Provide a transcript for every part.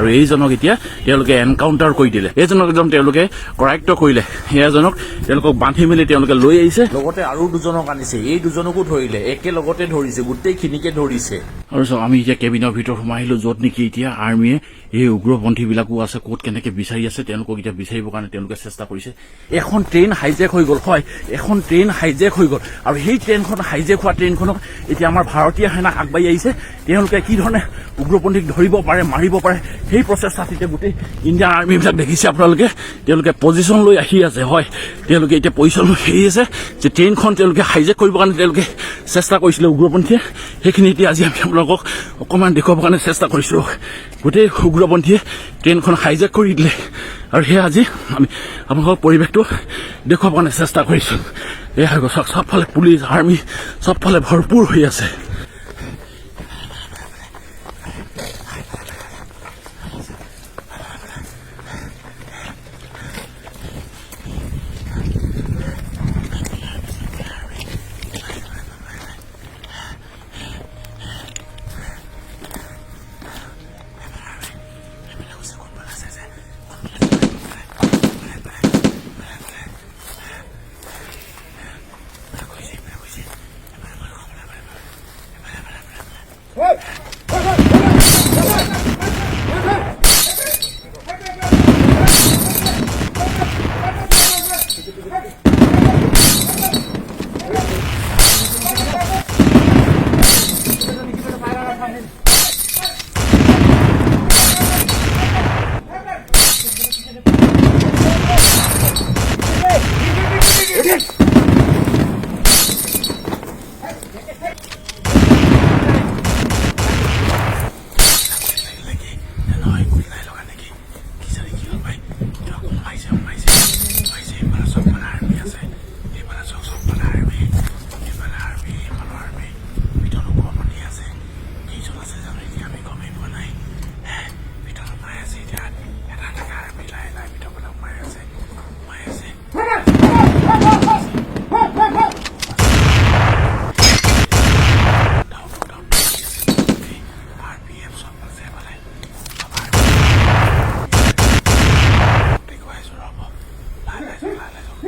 আৰু এইজনক এতিয়া তেওঁলোকে এনকাউণ্টাৰ কৰি দিলে। এইজনক একদম তেওঁলোকে কৰায়ত্ব কৰিলে। এজনক তেওঁলোকক বান্ধি মেলি তেওঁলোকে লৈ আহিছে। লগতে আৰু দুজনক আনিছে, এই দুজনকো ধৰিলে, একেলগতে ধৰিছে, গোটেইখিনিকে ধৰিছে। আৰু চাওক, আমি এতিয়া কেবিনৰ ভিতৰত সোমাই আহিলো, য'ত নেকি এতিয়া আৰ্মীয়ে এই উগ্ৰপন্থীবিলাকো আছে, ক'ত কেনেকে বিচাৰি আছে। তেওঁলোকক এতিয়া বিচাৰিবৰ কাৰণে তেওঁলোকে চেষ্টা কৰিছে। এখন ট্ৰেইন হাইজেক হৈ গ'ল। হয়, এখন ট্ৰেইন হাইজেক হৈ গ'ল আৰু সেই ট্ৰেইনখন, হাইজেক হোৱা ট্ৰেইনখনক এতিয়া আমাৰ ভাৰতীয় সেনা আগবাঢ়ি আহিছে। তেওঁলোকে কি ধৰণে উগ্ৰপন্থীক ধৰিব পাৰে, মাৰিব পাৰে, সেই প্ৰচেষ্টাত এতিয়া গোটেই ইণ্ডিয়ান আৰ্মীবিলাক দেখিছে আপোনালোকে, তেওঁলোকে পজিশ্যন লৈ আহি আছে। হয়, তেওঁলোকে এতিয়া পজিশ্যন লৈ আহি আছে যে ট্ৰেইনখন তেওঁলোকে হাইজেক কৰিবৰ কাৰণে তেওঁলোকে চেষ্টা কৰিছিলে উগ্ৰপন্থীয়ে। সেইখিনি এতিয়া আজি আমি আপোনালোকক অকণমান দেখুৱাবৰ কাৰণে চেষ্টা কৰিছোঁ। গোটেই উগ্ৰপন্থীয়ে ট্ৰেইনখন হাইজেক কৰি দিলে আৰু সেয়া আজি আমি আপোনালোকক পৰিৱেশটো দেখুৱাবৰ কাৰণে চেষ্টা কৰিছোঁ। এয়া হৈ গ'ল, চাওক, চবফালে পুলিচ, আৰ্মি চবফালে ভৰপূৰ হৈ আছে। নহয়, গুলি নাই লগা নেকি? কি জানি কি হ'ল ভাই। কিবা সোমাইছে, সোমাইছে, সোমাইছে। এইফালে চবফালে আৰ্মি আছে। এইফালে চাওক, চবফালে আৰ্মি, এইফালে আৰ্মি, এইফালে আৰ্মি। ভিতৰত উগ্ৰপন্থী আছে। কেইজন আছে জানো এতিয়া আমি গমেই পোৱা নাই। হে, ভিতৰত সোমাই আছে। এতিয়া এটা এটাকে আৰ্মি লাহে লাহে ভিতৰৰ ফালে সোমাই আছে, সোমাই আছে। আৰপিএফ চব আছে এইফালে। দেখুৱাইছো, ৰ'ব। লাহে লাহে যাওক, লাহে লাহে যাওক।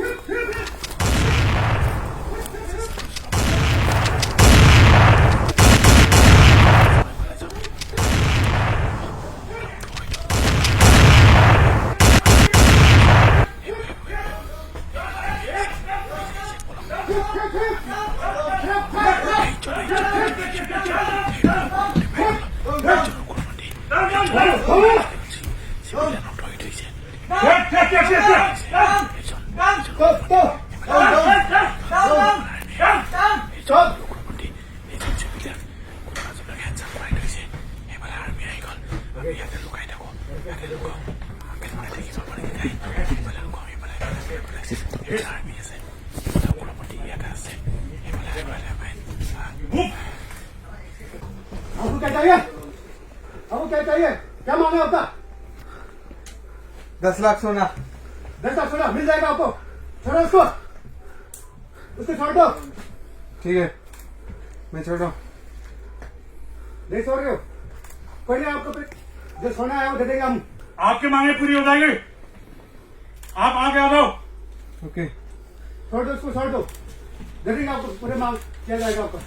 চিভিলিয়ানক ধৰি থৈছে। উগ্ৰপন্থী, এইজন চিভিলিয়ান, কোনোবা এজনক হেণ্ডচাপ কৰাই থৈছে। সেইফালে আৰ্মি আহি গ'ল। আমি ইয়াতে লুকাই থাকোঁ, ইয়াতে লুকাওঁ। কেনেকৈ দেখিব পাৰে? এইফালে লুকাওঁ, এইফালে, এইফালে, এইফালে আৰ্মি আছে, এইফালে উগ্ৰপন্থী ইয়াতে আছে, এইফালে, এইফালে, এইফালে। आपको क्या चाहिए? आपको क्या चाहिए? क्या मांग है आपका? 10 लाख सोना। 10 लाख सोना मिल जाएगा आपको। छोड़ो उसको, उसको छोड़ दो। ठीक है, मैं छोड़ रहा हूँ। नहीं छोड़ रहे हो? कोई नहीं, आपको फिर जो सोना है वो दे देंगे हम। आपकी मांगे पूरी हो जाएंगी, आप आगे आ जाओ। ओके। छोड़ दो उसको, छोड़ दो। दे देंगे आपको, पूरे मांग किया जाएगा आपका।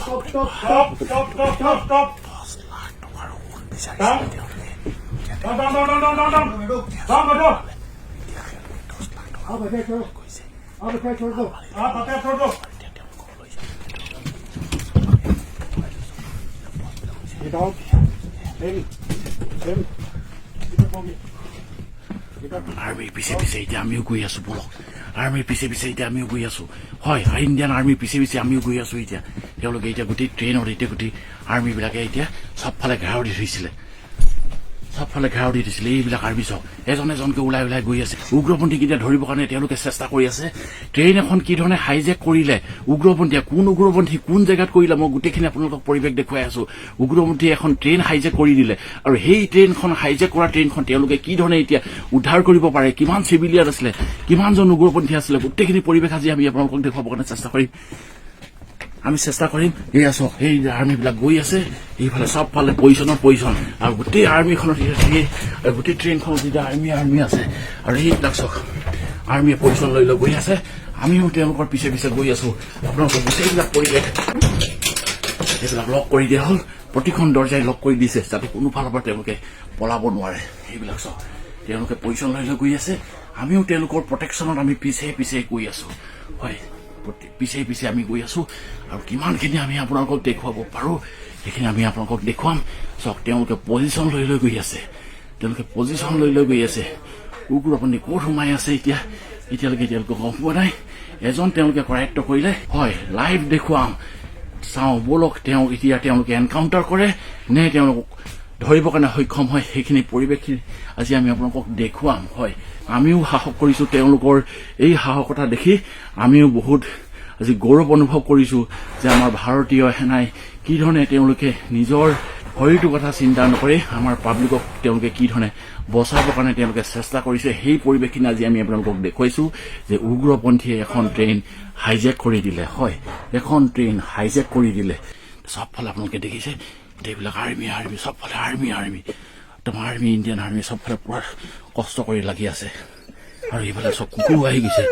Stop, stop, stop. Stop, stop, stop, stop. 10 lakh টকাৰ সোণ বিচাৰিছিলে তেওঁলোকে। Down, down, down, down, down, down, down, बैठो। 10 লাখ টকা आप हथियार छोड़ो। কৈছে। आप हथियार छोड़ दो। आप हथियार छोड़ दो। এতিয়া তেওঁলোকক লৈ যাব। Get out. In. আৰ্মিৰ পিছে পিছে এতিয়া আমিও গৈ আছো। বলক, আৰ্মিৰ পিছে পিছে এতিয়া আমিও গৈ আছো। হয়, ইণ্ডিয়ান আৰ্মিৰ পিছে পিছে আমিও গৈ আছো। এতিয়া তেওঁলোকে এতিয়া গোটেই ট্ৰেইনত এতিয়া গোটেই আৰ্মিবিলাকে এতিয়া চবফালে ঘেৰাও দি থৈছিলে, চবফালে ঘেৰাও দি দিছিলে। এইবিলাক আৰ্মি চাওক, এজন এজনকে ওলাই ওলাই গৈ আছে। উগ্ৰপন্থীক এতিয়া ধৰিবৰ কাৰণে তেওঁলোকে চেষ্টা কৰি আছে। ট্ৰেইন এখন কি ধৰণে হাইজেক কৰিলে উগ্ৰপন্থীয়ে, কোন উগ্ৰপন্থী, কোন জেগাত কৰিলে, মই গোটেইখিনি আপোনালোকক পৰিৱেশ দেখুৱাই আছো। উগ্ৰপন্থীয়ে এখন ট্ৰেইন হাইজেক কৰি দিলে আৰু সেই ট্ৰেইনখন, হাইজেক কৰা ট্ৰেইনখন তেওঁলোকে কি ধৰণে এতিয়া উদ্ধাৰ কৰিব পাৰে, কিমান চিভিলিয়ান আছিলে, কিমানজন উগ্ৰপন্থী আছিলে, গোটেইখিনি পৰিৱেশ আজি আমি আপোনালোকক দেখুৱাবৰ কাৰণে চেষ্টা কৰিম। আমি চেষ্টা কৰিম। এয়া চাওক, এই আৰ্মিবিলাক গৈ আছে এইফালে, চবফালে পজিশ্যনত পজিশ্যন। আৰু গোটেই আৰ্মিখনত এতিয়া, আৰু গোটেই ট্ৰেইনখনত এতিয়া আৰ্মি আৰ্মি আছে। আৰু সেইবিলাক চাওক, আৰ্মিয়ে পজিশ্যন লৈ লৈ গৈ আছে। আমিও তেওঁলোকৰ পিছে পিছে গৈ আছো। আপোনালোকৰ গোটেইবিলাক পৰিৱেশ, এইবিলাক লক কৰি দিয়া হ'ল। প্ৰতিখন দৰ্জাই লক কৰি দিছে, যাতে কোনো ফালৰ পৰা তেওঁলোকে পলাব নোৱাৰে। সেইবিলাক চাওক, তেওঁলোকে পজিশ্যন লৈ লৈ গৈ আছে। আমিও তেওঁলোকৰ প্ৰটেকশ্যনত আমি পিছে পিছে গৈ আছো। হয়, পিছে পিছে আমি গৈ আছো। আৰু কিমানখিনি আমি আপোনালোকক দেখুৱাব পাৰোঁ, সেইখিনি আমি আপোনালোকক দেখুৱাম। চাওক, তেওঁলোকে পজিশ্যন লৈ লৈ গৈ আছে। তেওঁলোকে পজিশ্যন লৈ লৈ গৈ আছে। উগ্ৰপন্থী ক'ত সোমাই আছে এতিয়া এতিয়ালৈকে তেওঁলোকে গম পোৱা নাই। এজন তেওঁলোকে কৰায়ত্ব কৰিলে। হয়, লাইভ দেখুৱাম। চাওঁ ব'লক, তেওঁ এতিয়া তেওঁলোকে এনকাউণ্টাৰ কৰে নে তেওঁলোকক ধৰিবৰ কাৰণে সক্ষম হয়, সেইখিনি পৰিৱেশখিনি আজি আমি আপোনালোকক দেখুৱাম। হয়, আমিও সাহস কৰিছোঁ। তেওঁলোকৰ এই সাহসতা দেখি আমিও বহুত আজি গৌৰৱ অনুভৱ কৰিছোঁ যে আমাৰ ভাৰতীয় সেনাই কি ধৰণে তেওঁলোকে নিজৰ শৰীৰটোৰ কথা চিন্তা নকৰি আমাৰ পাব্লিকক তেওঁলোকে কি ধৰণে বচাবৰ কাৰণে তেওঁলোকে চেষ্টা কৰিছে। সেই পৰিৱেশখিনি আজি আমি আপোনালোকক দেখুৱাইছোঁ যে উগ্ৰপন্থীয়ে এখন ট্ৰেইন হাইজেক কৰি দিলে। হয়, এখন ট্ৰেইন হাইজেক কৰি দিলে। চবফালে আপোনালোকে দেখিছে, গোটেইবিলাক আৰ্মি আৰ্মি, চবফালে আৰ্মি আৰ্মি, একদম আৰ্মি, ইণ্ডিয়ান আৰ্মি চবফালে পূৰা কষ্ট কৰি লাগি আছে। আৰু এইফালে চব কুকুৰো আহি গৈছে।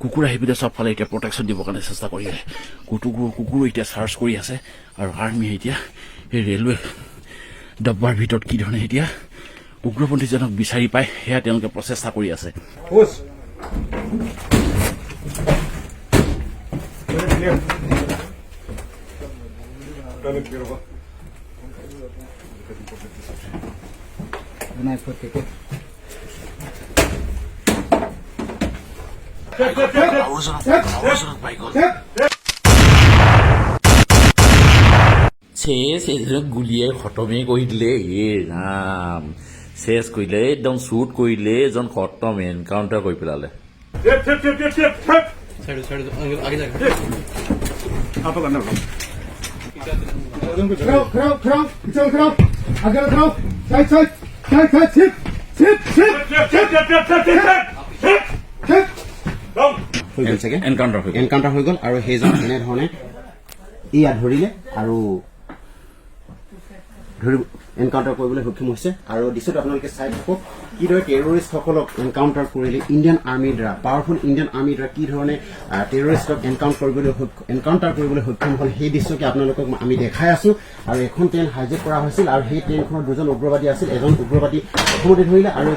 কুকুৰ আহি পেলাই চবফালে এতিয়া প্ৰটেকশ্যন দিবৰ কাৰণে চেষ্টা কৰি আছে। কুকুৰ কুকুৰো এতিয়া চাৰ্চ কৰি আছে। আৰু আৰ্মিয়ে এতিয়া এই ৰেলৱে ডব্বাৰ ভিতৰত কি ধৰণে এতিয়া উগ্ৰপন্থীজনক বিচাৰি পায়, সেয়া তেওঁলোকে প্ৰচেষ্টা কৰি আছে। Push. Toilet clear. Toilet clear होगा। Knife ठीक है। আৰু এজনক পাই গ'ল। চেচ, এইজনক গুলিয়াই খতমেই কৰি দিলে। এ ৰাম, চেচ কৰিলে, একদম শ্বুট কৰিলে, এজন খতম, এনকাউণ্টাৰ কৰি পেলালে। Step step step step step step. Side side, आगे जाएगा। आप लोग अंदर। खड़ा खड़ा खड़ा, पीछे खड़ा, आगे खड़ा, साइड साइड साइड साइड, छिप छिप छिप। Step step step step step step छिप। डाउन। হৈ গ'ল চাগে। এনকাউণ্টাৰ হৈ গ'ল। এনকাউণ্টাৰ হৈ গ'ল। আৰু সেইজন এনেধৰণে এয়া ধৰিলে আৰু ধৰি এনকাউণ্টাৰ কৰিবলৈ সক্ষম হৈছে। আৰু দৃশ্যটো আপোনালোকে চাই থাকক, কিদৰে টেৰৰিষ্টসকলক এনকাউণ্টাৰ কৰিলে ইণ্ডিয়ান আৰ্মিৰ দ্বাৰা, পাৱাৰফুল ইণ্ডিয়ান আৰ্মিৰ দ্বাৰা কি ধৰণে টেৰৰিষ্টক এনকাউণ্টাৰ কৰিবলৈ সক্ষম হ'ল, সেই দৃশ্যকে আপোনালোকক আমি দেখাই আছো। আৰু এখন ট্ৰেইন হাইজেক কৰা হৈছিল আৰু সেই ট্ৰেইনখনত দুজন উগ্ৰবাদী আছিল। এজন উগ্ৰবাদী প্ৰথমতে ধৰিলে আৰু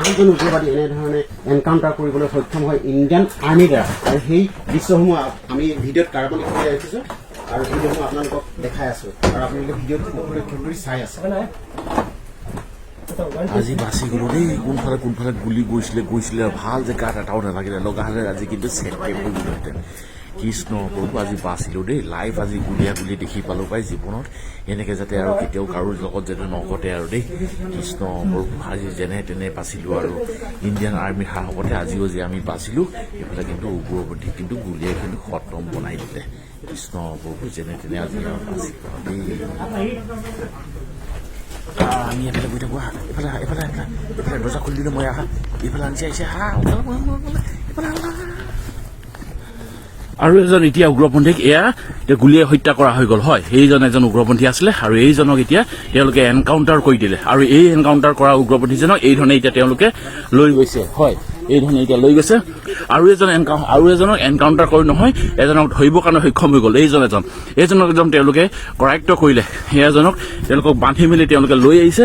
আনজন উগ্ৰবাদী এনেধৰণে এনকাউণ্টাৰ কৰিবলৈ সক্ষম হয় ইণ্ডিয়ান আৰ্মিৰ দ্বাৰা। আৰু সেই দৃশ্যসমূহ আমি ভিডিঅ'ত কাৰ্বন কৰি ৰাখিছো আৰু ভিডিঅ'সমূহ আপোনালোকক দেখাই আছো আৰু আপোনালোকে ভিডিঅ'টো লক্ষ্য কৰি চাই আছে। আজি বাচি গ'লো দেই। কোনফালে কোনফালে গুলি গৈছিলে গৈছিলে, ভাল যে গাত এটাও নালাগিলে। লগা হ'লে আজি কিন্তু চেটে হৈ গ'লোহেঁতেন। কৃষ্ণ প্ৰভু, আজি বাচিলো দেই। লাইভ আজি গুলীয়া গুলি দেখি পালো পাই জীৱনত। এনেকে যাতে আৰু কেতিয়াও কাৰো লগত যাতে নঘটে আৰু দেই। কৃষ্ণ প্ৰভু, আজি যেনে তেনে বাচিলো আৰু ইণ্ডিয়ান আৰ্মিৰ সাহসতে আজিও যে আমি বাচিলো। এইফালে কিন্তু উগ্ৰপন্থী কিন্তু গুলীয়াই কিন্তু খতম বনাই দিলে। কৃষ্ণ প্ৰভু, যেনে তেনে আজি আৰু বাচিলো আৰু দেই। আমি এফালে গৈ থাকোঁ। আহা এইফালে, আহা এইফালে, এইফালে এইফালে। দৰ্জা খুলি দিলোঁ মই। আহা এইফালে, আনিছে আহিছে। আহা সোনকালে, সোনকালে, এইফালে আহা। আৰু এজন এতিয়া উগ্ৰপন্থীক এয়া এতিয়া গুলীয়াই হত্যা কৰা হৈ গ'ল। হয়, সেইজন এজন উগ্ৰপন্থী আছিলে আৰু এইজনক এতিয়া তেওঁলোকে এনকাউণ্টাৰ কৰি দিলে। আৰু এই এনকাউণ্টাৰ কৰা উগ্ৰপন্থীজনক এই ধৰণে এতিয়া তেওঁলোকে লৈ গৈছে। হয়, এই ধৰণে এতিয়া লৈ গৈছে। আৰু এজনক এনকাউণ্টাৰ কৰি নহয়, এজনক ধৰিবৰ কাৰণে সক্ষম হৈ গ'ল। এইজন এজন, এইজনক একদম তেওঁলোকে কৰায়ত্ব কৰিলে। সেই এজনক তেওঁলোকক বান্ধি মেলি তেওঁলোকে লৈ আহিছে।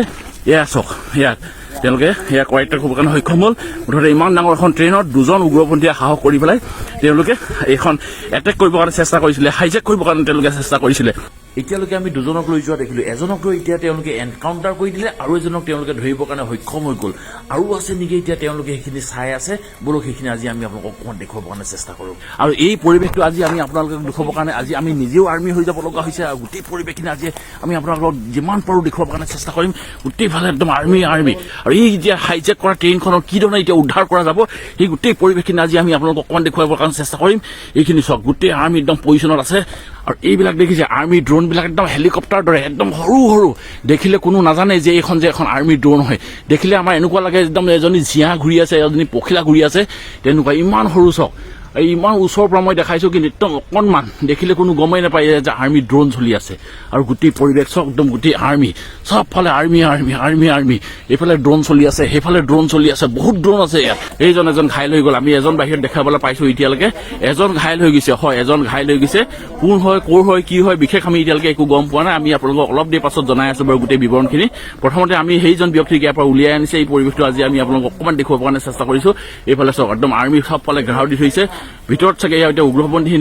এয়া চাওক, ইয়াত তেওঁলোকে সেয়া কৰায়ত্ব কৰিবৰ কাৰণে সক্ষম হ'ল। মুঠতে ইমান ডাঙৰ এখন ট্ৰেইনত দুজন উগ্ৰপন্থীয়ে সাহস কৰি পেলাই তেওঁলোকে এইখন এটেক কৰিবৰ কাৰণে চেষ্টা কৰিছিলে, হাইজেক কৰিবৰ কাৰণে তেওঁলোকে চেষ্টা কৰিছিলে। এতিয়ালৈকে আমি দুজনক লৈ যোৱা দেখিলো। এজনক লৈ এতিয়া তেওঁলোকে এনকাউণ্টাৰ কৰি দিলে আৰু এজনক তেওঁলোকে ধৰিবৰ কাৰণে সক্ষম হৈ গ'ল। আৰু আছে নেকি এতিয়া তেওঁলোকে সেইখিনি চাই আছে। ব'লক, সেইখিনি আজি আমি আপোনালোকক অকণমান দেখুৱাবৰ কাৰণে চেষ্টা কৰোঁ। আৰু এই পৰিৱেশটো আজি আমি আপোনালোকক দেখুৱাবৰ কাৰণে আজি আমি নিজেও আৰ্মি হৈ যাব লগা হৈছে। আৰু গোটেই পৰিৱেশখিনি আজি আমি আপোনালোকক যিমান পাৰোঁ দেখুৱাবৰ কাৰণে চেষ্টা কৰিম। গোটেইফালে একদম আৰ্মি আৰ্মি। আৰু এই এতিয়া হাইজেক কৰা ট্ৰেইনখনৰ কি ধৰণে এতিয়া উদ্ধাৰ কৰা যাব, সেই গোটেই পৰিৱেশখিনি আজি আমি আপোনালোকক অকণমান দেখুৱাবৰ কাৰণে চেষ্টা কৰিম। এইখিনি চাওক, গোটেই আৰ্মি একদম পজিশ্যনত আছে। আৰু এইবিলাক দেখিছে, আৰ্মি ড্ৰোনবিলাক একদম হেলিকপ্টাৰ দৰে, একদম সৰু সৰু। দেখিলে কোনো নাজানে যে এইখন যে এখন আৰ্মি ড্ৰোন হয়। দেখিলে আমাৰ এনেকুৱা লাগে একদম এজনী জিঞা ঘূৰি আছে, এজনী পখিলা ঘূৰি আছে, তেনেকুৱা ইমান সৰু। চাওক। এই ইমান ওচৰৰ পৰা মই দেখাইছোঁ, কিন্তু একদম অকণমান দেখিলে কোনো গমেই নাপায় যে আৰ্মি ড্ৰোন চলি আছে। আৰু গোটেই পৰিৱেশ চব একদম গোটেই আৰ্মি, চবফালে আৰ্মি আৰ্মি আৰ্মি আৰ্মি। এইফালে ড্ৰোন চলি আছে, সেইফালে ড্ৰোন চলি আছে, বহুত ড্ৰোন আছে ইয়াত। এইজন এজন ঘাইল হৈ গ'ল। আমি এজন বাহিৰত দেখাবলৈ পাইছোঁ এতিয়ালৈকে, এজন ঘাইল হৈ গৈছে। হয়, এজন ঘাইল হৈ গৈছে। কোন হয়, ক'ৰ হয়, কি হয়, বিশেষ আমি এতিয়ালৈকে একো গম পোৱা নাই। আমি আপোনালোকক অলপ দেৰি পাছত জনাই আছোঁ বাৰু গোটেই বিৱৰণখিনি। প্ৰথমতে আমি সেইজন ব্যক্তিক ইয়াৰ পৰা উলিয়াই আনিছে। এই পৰিৱেশটো আজি আমি আপোনালোকক অকণমান দেখুৱাবৰ কাৰণে চেষ্টা কৰিছোঁ। এইফালে চাওক, একদম আৰ্মি চবফালে ঘেৰাও দি থৈছে। ভিতৰত চাগে ইয়াত এতিয়া উগ্ৰপন্থী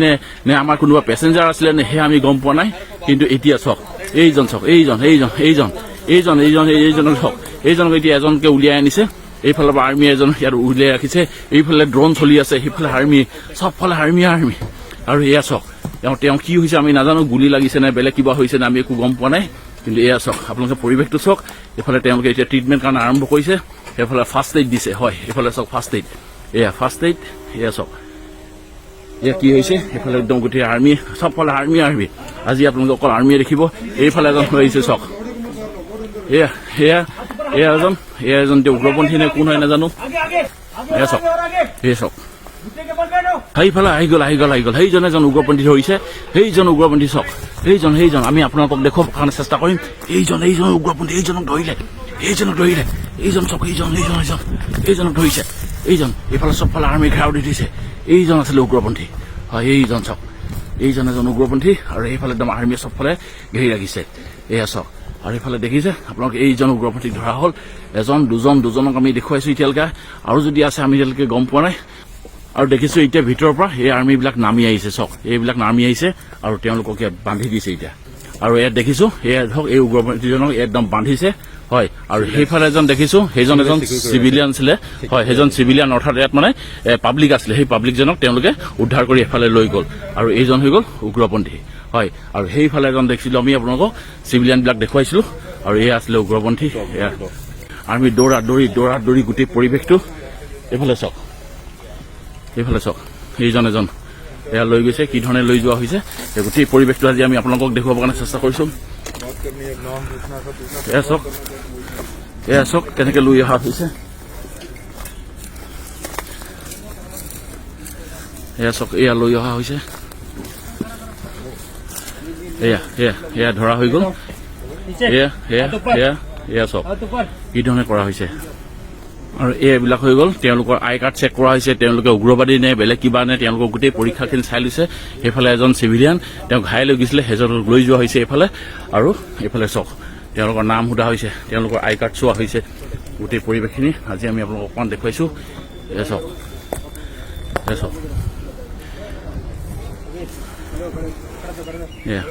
নে আমাৰ কোনোবা পেচেঞ্জাৰ আছিলে নে, সেয়া আমি গম পোৱা নাই। কিন্তু এতিয়া চাওক, এইজন চাওক, এইজন এইজন এইজন এইজন এইজন এইজনক চাওক, এইজনক এতিয়া এজনকে উলিয়াই আনিছে। এইফালৰ পৰা আৰ্মি এজন ইয়াত উলিয়াই ৰাখিছে। এইফালে ড্ৰোন চলি আছে, সেইফালে আৰ্মি, চবফালে আৰ্মি আৰ্মি। আৰু এয়া চাওক, তেওঁ কি হৈছে আমি নাজানো, গুলি লাগিছে নে বেলেগ কিবা হৈছে নে, আমি একো গম পোৱা নাই। কিন্তু এয়া চাওক, আপোনালোকে পৰিৱেশটো চাওক। এইফালে তেওঁলোকে এতিয়া ট্ৰিটমেণ্ট কাৰণে আৰম্ভ কৰিছে। সেইফালে ফাৰ্ষ্ট এইড দিছে। হয়, এইফালে চাওক, ফাৰ্ষ্ট এইড, এয়া ফাৰ্ষ্ট এইড। এয়া চাওক, এয়া কি হৈছে। এইফালে একদম গোটেই আৰ্মি, চবফালে আৰ্মি আৰ্মি। আজি আপোনালোকে অকল আৰ্মিয়ে দেখিব। এইফালে এজন হৈ আহিছে, চাওক। এয়া এয়া এয়া এজন, এয়া এজন। তেওঁ উগ্ৰপন্থী নে কোন হয় নাজানো। এয়া চাওক, এয়া চাওক, সেইফালে আহি গ'ল, আহি গ'ল, আহি গ'ল। সেইজন এজন উগ্ৰপন্থী ধৰিছে। সেইজন উগ্ৰপন্থী চাওক, সেইজন সেইজন। আমি আপোনালোকক দেখুৱাবৰ কাৰণে চেষ্টা কৰিম। এইজন এইজন উগ্ৰপন্থী, এইজনক ধৰিলে, এইজনক ধৰিলে। এইজন চাওক, এইজন এইজন এইজন, এইজনক ধৰিছে, এইজন। এইফালে চবফালে আৰ্মি ঘেৰাও দি দিছে। এইজন আছিলে উগ্ৰপন্থী। হয়, এইজন চাওক, এইজন এজন উগ্ৰপন্থী। আৰু এইফালে একদম আৰ্মিয়ে চবফালে ঘেৰি ৰাখিছে। এয়া চাওক, আৰু এইফালে দেখিছে আপোনালোক, এইজন উগ্ৰপন্থীক ধৰা হ'ল। এজন, দুজন, দুজনক আমি দেখুৱাইছোঁ এতিয়ালৈকে। আৰু যদি আছে আমি এতিয়ালৈকে গম পোৱা নাই। আৰু দেখিছোঁ এতিয়া ভিতৰৰ পৰা এই আৰ্মিবিলাক নামি আহিছে। চাওক, এইবিলাক নামি আহিছে আৰু তেওঁলোকক ইয়াত বান্ধি দিছে এতিয়া। আৰু ইয়াত দেখিছোঁ, এয়া ধৰক, এই উগ্ৰপন্থীজনক একদম বান্ধিছে। হয়, আৰু সেইফালে এজন দেখিছোঁ, সেইজন এজন চিভিলিয়ান আছিলে। হয়, সেইজন চিভিলিয়ান, অৰ্থাৎ ইয়াত মানে পাব্লিক আছিলে। সেই পাব্লিকজনক তেওঁলোকে উদ্ধাৰ কৰি এফালে লৈ গ'ল আৰু এইজন হৈ গ'ল উগ্ৰপন্থী। হয়, আৰু সেইফালে এজন দেখিছিলোঁ আমি, আপোনালোকক চিভিলিয়ানবিলাক দেখুৱাইছিলোঁ আৰু এয়া আছিলে উগ্ৰপন্থী। এয়া আৰ্মি দৌৰা দৌৰি দৌৰা দৌৰি গোটেই পৰিৱেশটো। এইফালে চাওক, এইফালে চাওক, এইজন এজন এয়া লৈ গৈছে। কি ধৰণে লৈ যোৱা হৈছে, এই গোটেই পৰিৱেশটো আজি আমি আপোনালোকক দেখুৱাবৰ কাৰণে চেষ্টা কৰিছোঁ। এয়া চাওক, এয়া চাওক, কেনেকে লৈ অহা হৈছে। এয়া চাওক, এয়া লৈ অহা হৈছে। এয়া এয়া এয়া ধৰা হৈ গ'ল। এয়া এয়া এয়া এয়া চাওক কি ধৰণে কৰা হৈছে। আৰু এইবিলাক হৈ গ'ল, তেওঁলোকৰ আই কাৰ্ড চেক কৰা হৈছে। তেওঁলোকে উগ্ৰবাদী নে বেলেগ কিবা নে, তেওঁলোকৰ গোটেই পৰীক্ষাখিনি চাই লৈছে। সেইফালে এজন চিভিলিয়ান, তেওঁ ঘাইল হৈ গৈছিলে, সেইজনক লৈ যোৱা হৈছে এইফালে। আৰু এইফালে চাওক, তেওঁলোকৰ নাম সোধা হৈছে, তেওঁলোকৰ আই কাৰ্ড চোৱা হৈছে। গোটেই পৰিৱেশখিনি আজি আমি আপোনালোকক অকণমান দেখুৱাইছোঁ। এয়া চাওক, এয়া চাওক, এয়া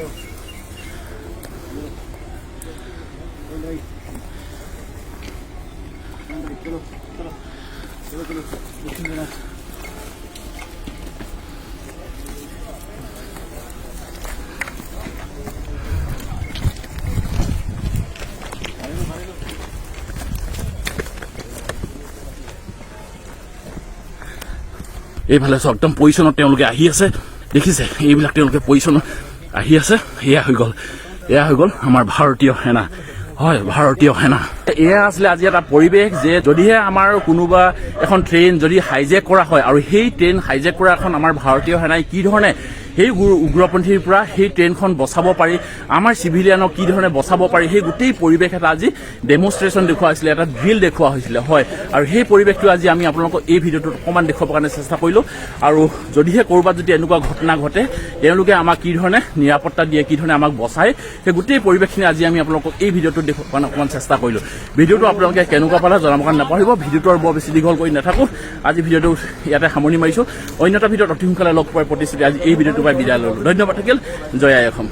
এইফালে চাওক, একদম পজিশ্যনত তেওঁলোকে আহি আছে। দেখিছে, এইবিলাক তেওঁলোকে পজিশ্যনত আহি আছে। এয়া হৈ গ'ল, এয়া হৈ গ'ল আমাৰ ভাৰতীয় সেনা। হয়, ভাৰতীয় সেনা। এয়া আছিলে আজি এটা পৰিৱেশ যে যদিহে আমাৰ কোনোবা এখন ট্ৰেইন যদি হাইজেক কৰা হয় আৰু সেই ট্ৰেইন হাইজেক কৰা এখন আমাৰ ভাৰতীয় সেনাই কি ধৰণে সেই উগ্ৰপন্থীৰ পৰা সেই ট্ৰেইনখন বচাব পাৰি, আমাৰ চিভিলিয়ানক কি ধৰণে বচাব পাৰি, সেই গোটেই পৰিৱেশ এটা আজি ডেমনষ্ট্ৰেশ্যন দেখুওৱা হৈছিলে, এটা ড্ৰিল দেখুওৱা হৈছিলে। হয়, আৰু সেই পৰিৱেশটো আজি আমি আপোনালোকক এই ভিডিঅ'টোত অকণমান দেখুৱাবৰ কাৰণে চেষ্টা কৰিলোঁ। আৰু যদিহে ক'ৰবাত যদি এনেকুৱা ঘটনা ঘটে, তেওঁলোকে আমাক কি ধৰণে নিৰাপত্তা দিয়ে, কি ধৰণে আমাক বচায়, সেই গোটেই পৰিৱেশখিনি আজি আমি আপোনালোকক এই ভিডিঅ'টোত দেখুৱাবৰ কাৰণে অকণমান চেষ্টা কৰিলোঁ। ভিডিঅ'টো আপোনালোকে কেনেকুৱা পালে জনাবৰ কাৰণে নাপাহৰিব। ভিডিঅ'টো আৰু বৰ বেছি দীঘল কৰি নাথাকোঁ, আজি ভিডিঅ'টো ইয়াতে সামৰণি মাৰিছোঁ। অন্য এটা ভিডিঅ'ত অতি সোনকালে লগ পোৱাৰ প্ৰতিশ্ৰুতি আজি এই ভিডিঅ'টোৰ পৰা বিদায় ল'লোঁ। ধন্যবাদ থাকিল। জয় আই অসম।